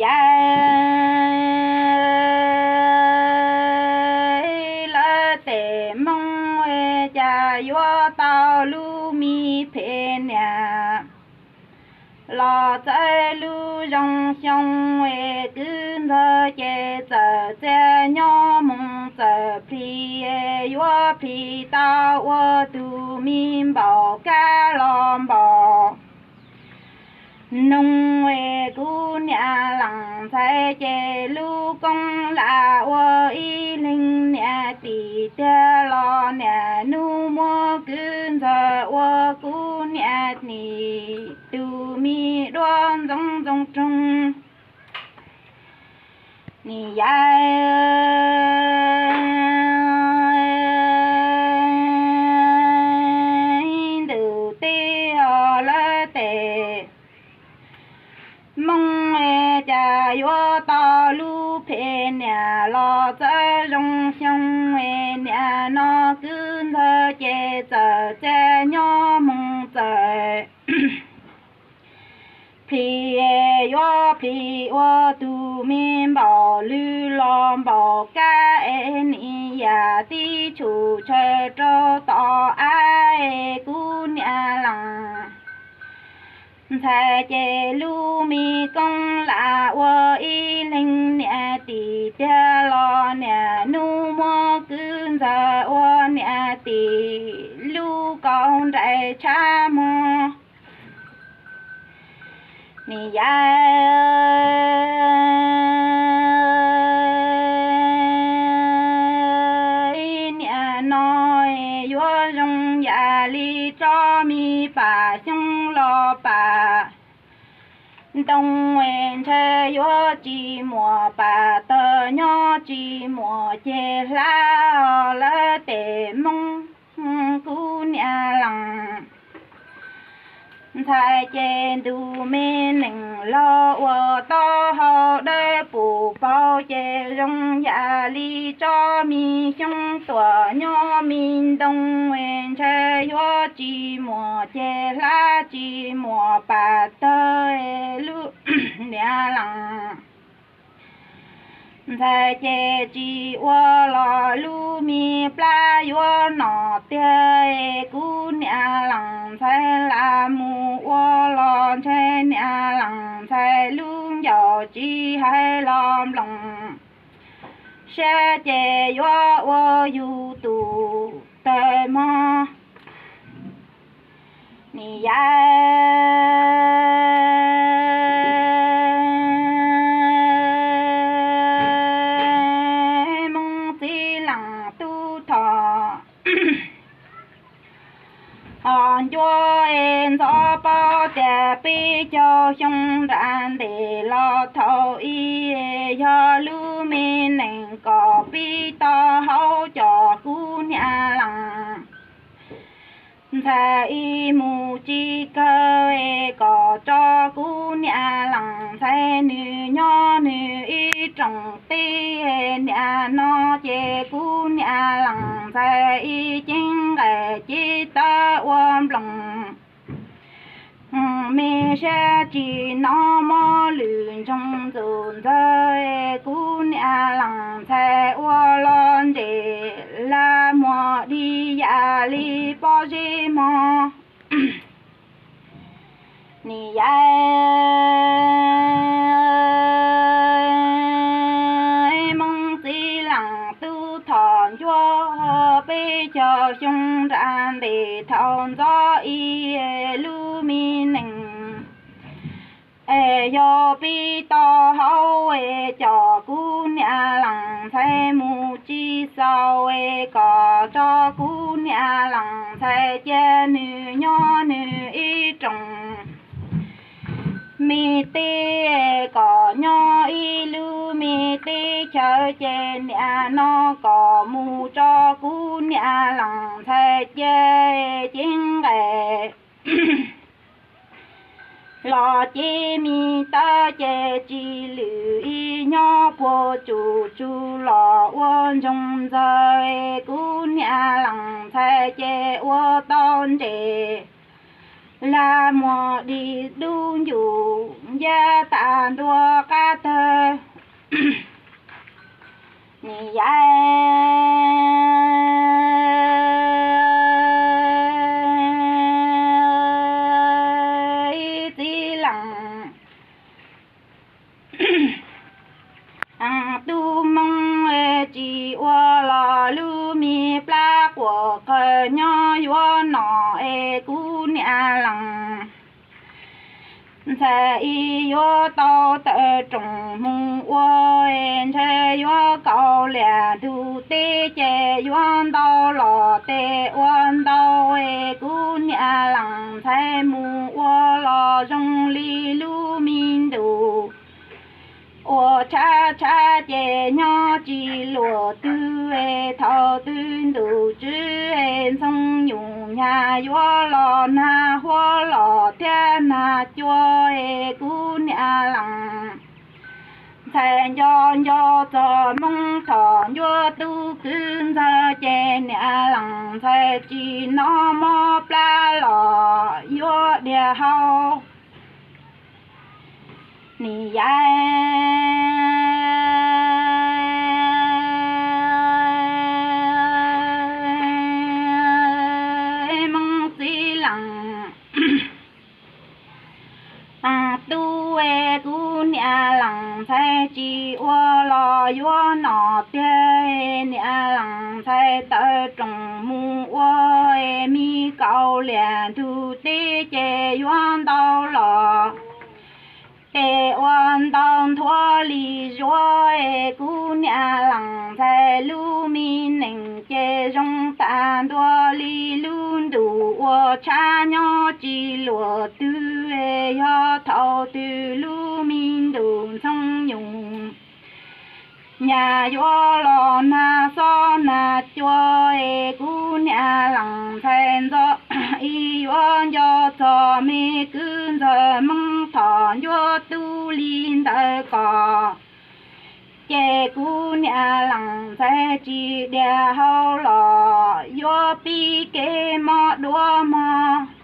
Yawg, lawv tej Hmoob cas yuav tau lub me phem niam los txawb lub zoo xyoo, kwv ntxawg ces txawm txias nyob mus txawm plhis, yuav plhis tau ua tus me npaum kab los npaum noog. Kuv niam lees ntxhais ces lub koob lam ua ib leeg niam tim tiag los niam nub muab kwv ntxawg ua kuv niam nim tus me duab ntxoov ntxoo roog. Nim yawg, ntawm tej os lawv tej Hmoob cas yuav tau lub phem niam los txawb zoo xyoo, niam no kwv ntxawg ces txawm txias nyob mus txawm plhis, yuav plhis ua tus me npaum lwj los npaum kab es nim yam tib tshum tshaw rau tom av. Kuv niam lees ntxhais ces lub me koob lam ua ib leeg niam tim tiag los niam nub muab kwv ntxawg ua niam tim lub kaus nrais tshab mog. Nim yawg, niam no yuav zoo yam li tsob me pam xyoob los pam ntoo, ntshe yuav tsis muaj pam tawg nyob tsis muaj ceg hlab os lawv tej Hmoob. Kuv niam lees ntxhais ces ntu me nees laug ua taub hau dawb pum paug ces zoo yam li tsob me xyoob tuam nyob me ntoo, ntshe yuav tsis muaj ceg hlab tsis muaj pam tawg lub niam lees ntxhais ces tsis ua los lub me plab yuav no tiag. Kuv niam lees ntxhais lam mus ua los ntshe niam lees ntxhais lub ncauj tsis hais los nploos siab ces yuav ua yus tus tawg mog. Nim yawg, Hmoob txiv lees tub thom ho ncua es ntxov paub tias peb caug xyoo nram ntes los thaum ub yog lub me nees kom pib tau haub cov kuv niam lees ntxhais ib mus tsis kawg es kom tso kuv niam lees ntxhais nws nyob nws ib rooj teb. Niam no ces kuv niam lees ntxhais ib ceeb nqaim cev tawb ua nploos me siab tsis hnov mob lwm ntsoog ntxum ntxawg. Kuv niam lees ntxhais ua los ntses lag muag dig yam li pob zeb mog. Nim yawg, Hmoob txiv lees tub thom ncua peb caug xyoo nram ntes thaum ntxov ib lub me nees es yog pib tau haub es cov kuv niam lees ntxhais mus tsis xaus es kom tso kuv niam lees ntxhais cia nws nyob nws ib rooj me teb, kom nyob ib lub me teb chaws ces niam no kom mus tso kuv niam lees ntxhais cia ceeb nqaim los cev me tawb ces tsis lwm ib nyob puag tsuj tsuj los ua ntsoog ntxawg. Kuv niam lees ntxhais ces ua tau ntses lag muag dig dub ncuj ncab tas ntua qab tawg. Yav ib txiv lees tub Hmoob tsis ua los lub me plab quas qawg nyob yuav nom es kuv niam lees ntxhais ib yuav tau tawm roos mus ua, ntshe yuav kaus liam ntug teb ces yuav ntau los tes ua ntau es kuv niam lees ntxhais mus ua los zoo li lub me ntus uas tshab tshab ces nyob tsis luam twg es thaum twg ntuj tswv es Ntxoov Nyuj nyag yuav los nag huab los thiab nag cua es kuv niam lees ntxhais nco nco txog Hmoob Thoj Ncuab tub kwv ntxawg ces niam lees ntxhais tsis hnov mob plab los yuav dhia hau nim yav Hmoob txiv lees tub es kuv niam lees ntxhais tsis ua los yuav nom tiag, niam lees ntxhais tawm roos mus ua es me kaus liam ntug teb ces yuav ntau los tes ua ntau nthuav li zuav es kuv niam lees ntxhais lub me neej ces zoo tas ntua li lub ntuj uas tshab nyob tsis luam twg es yog thaum twg lub me ntuj Ntxoov Nyuj nyag yuav los nag xob nag cua es kuv niam lees ntxhais ntxo ib yuav nco txog me kwv ntxawg Hmoob Thoj Ncuab tub li ntawd ko ces kuv niam lees ntxhais tsis dhia hau los yuav pib kev mob duab mog.